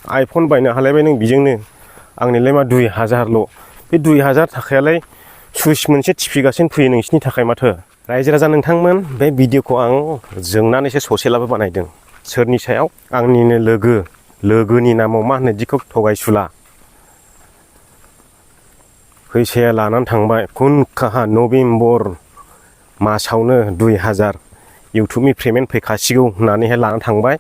iPhone बायनो हालायबाय नों बेजोंनो आंनिलाय मा 2000ल' बे 2000 थाखायालाय सुइस मोनसे टिपिगासिनो फैयो नोंसिनि थाखाय माथो रायजो राजा नोंथांमोन बे भिडिअखौ आं जोंनानैसो ससेलाबो बानायदों सोरनि सायाव आंनिनो लोगोनि नामाव मा होनो दिखौ थगायसुला फैसाया लानानै थांबाय खुनखाहा नभेम्बर मासावनो 2000 इउटुबनि पेमेन्ट फैखासिगौ होननानैहाय लानानै थांबाय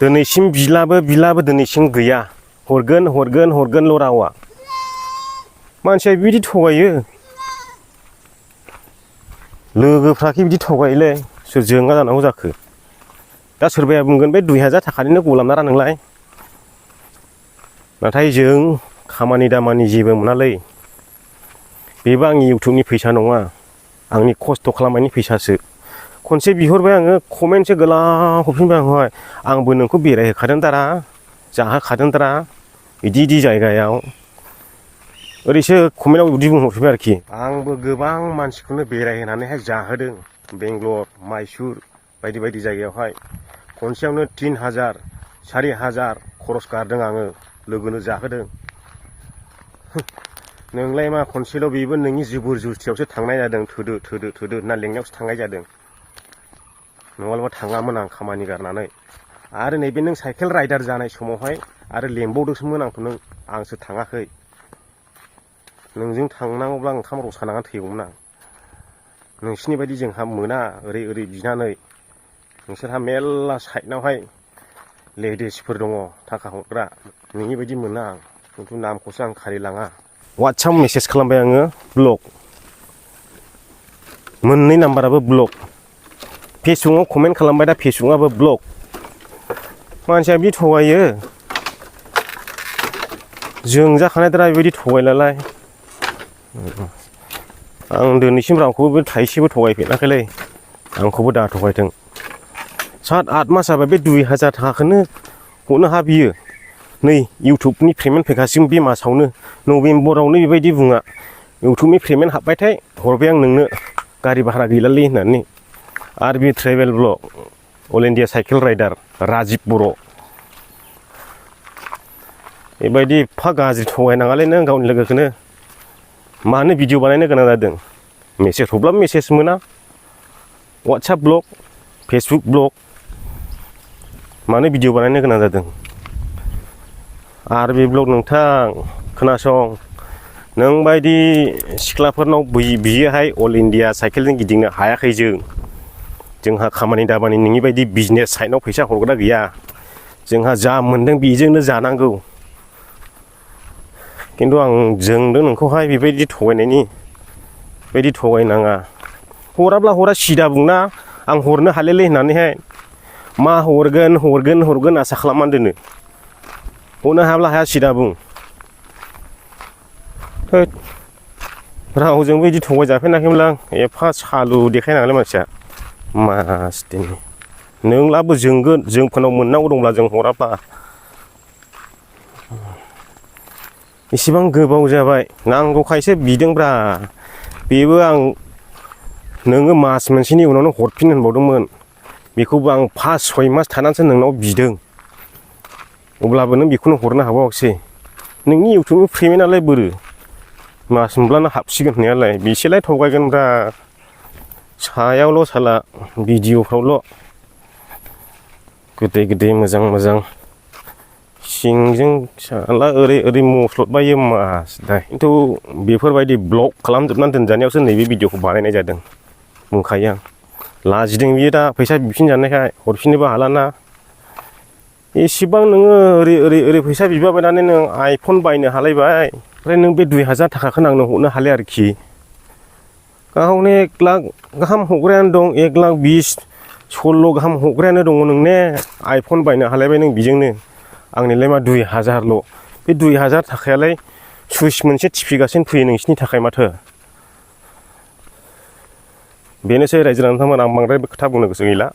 दिनैसिम बिलाबो दिनैसिम गैया हरगोनल' रावा मानसिया बिदि थगायो लोगोफ्राखि बिदि थगायोलै सोर जोंगा जानांगौ जाखो दा सोरबाया बुंगोन बे 2000 थाखानिनो गलामनारा नोंलाय नाथाय जों खामानि दामानि जेबो मोनालै बेबो आंनि इउटुबनि फैसा नङा आंनि खस्थ' खालामनायनि फैसासो खनसे बिहरबाय आङो कमेन्टसो गोलाव हरफिनबाय आंहाय आंबो नोंखौ बेरायहोखादों दारा जाहोखादों दारा बिदि जायगायाव ओरैसो कमेन्टआव बिदि बुंहरफिनबाय आरोखि आंबो गोबां मानसिखौनो बेरायहोनानैहाय जाहोदों बेंगलर माइसुर बायदि जायगायावहाय खनसेयावनो 3000 4000 खरस गारदों आङो लोगोनो जाहोदों नोंलाय मा खनसेल' बेबो नोंनि जुबुर जुस्थियावसो थांनाय जादों थोदो होनना लेंनायावसो थांनाय जादों नङाब्ला थाङामोन आं खामानि गारनानै आरो नैबे नों साइकेल राइडार जानाय समावहाय आरो लेंबावदोंसोमोन आंसो थाङाखै नोंजों थांनांगौब्ला ओंखाम रसा नांनानै थैगौमोन आं नोंसिनि बायदि जोंहा मोना ओरै बिनानै नोंसोरहा मेल्ला साइडनावहाय लेडिसफोर दङ थाखा हरग्रा नोंनि बायदि मोना आं खिन्थु नामखौसो आं खारिलाङा वाट्सआप मेसेज खालामबाय आङो ब्लक मोननै नाम्बाराबो ब्लक फेसबुकआव कमेन्ट खालामबाय दा फेसबुकआबो ब्लक मानसिया बिदि थगायो जों जाखानायद्रा बेबायदि थगायलालाय आं दिनैसिम रावखौबो थाइसेबो थगायफेराखैलै आंखौबो दा थगायथों 7-8 मास जाबाय बे 2000 थाखाखौनो हरनो हा बियो नै इउटुबनि पेमेन्ट फैखासिगोन बे मासावनो नभेम्बरावनो बेबायदि बुङा इउटुबनि पेमेन्ट हाबबायथाय हरबाय आं नोंनो गारि भारा गैलालै होननानै आरो बे travel blog all India cycle rider Rajib Boro' बेबायदि एफा गाज्रि थगायनाङालै नों गावनि लोगोखौनो मानो भिडिअ बानायनो गोनां जादों मेसेज हरब्लाबो मेसेज मोना वाट्सआप ब्लग फेसबुक ब्लग मानो भिडिअ बानायनो गोनां जादों आरो बे ब्लग नोंथां खोनासं नों बायदि सिख्लाफोरनाव बियोहाय अल इन्डिया साइकेलजों गिदिंनो हायाखै जोंहा खामानि दामानि नोंनि बायदि बिजनेस साइडआव फैसा हरग्रा गैया जोंहा जा मोन्दों बेजोंनो जानांगौ खिन्थु आं जोंदों नोंखौहाय बेबायदि थगायनाङा हराब्ला हरा सिदा बुंना आं हरनो हालेलै होननानैहाय मा हरगोन आसा खालामनानै दोनो हरनो हायाब्ला हाया सिदा बुं रावजोंबो बिदि थगायजाफेराखैमोन आं एफा सालु देखायनाङालै मानसिया मासदिनि नोंलाबो जोंगोन जोंफोरनाव मोननांगौ दंब्ला जों हराब्ला इसेबां गोबाव जाबाय नांगौखायसो बिदोंब्रा बेबो आं नोङो मास मोनसेनि उनावनो हरफिन होनबावदोंमोन बेखौबो आं 5-6 मास थानानैसो नोंनाव बिदों अब्लाबो नों बेखौनो हरनो हाबावाखिसै नोंनि इउटुबनि पेमेन्टआलाय बोरो मास मोनब्लानो हाबसिगोन होननायालाय बेसेलाय थगायगोनब्रा सायावल' साला भिडिअफ्रावल' गोदै मोजां सिंजों साला ओरै मस्लदबायो मासदाय खिन्थु बेफोरबायदि ब्लग खालामजोबनानै दोनजानायावसो नैबे भिडिअखौ बानायनाय जादों बुंखायो आं लाजिदों बियो दा फैसा बिफिनजानायखाय हरफिननोबो हालाना एसेबां नोङो ओरै फैसा बिबाबायनानै नों आइफन बायनो हालायबाय ओमफ्राय नों बे 2000 थाखाखौनो आंनो हरनो हाले आरोखि गावनो 1 लाख गाहाम हरग्रायानो दं 1,20,16 गाहाम हरग्रायानो दङ नोंने आइफन बायनो हालायबाय नों बेजोंनो आंनिलाय मा 2000ल' बे 2000 थाखायालाय सुइस मोनसे टिपिगासिनो फैयो नोंसिनि थाखाय माथो बेनोसै रायजो राजाफोर आं बांद्राय खोथा बुंनो गोसो गैला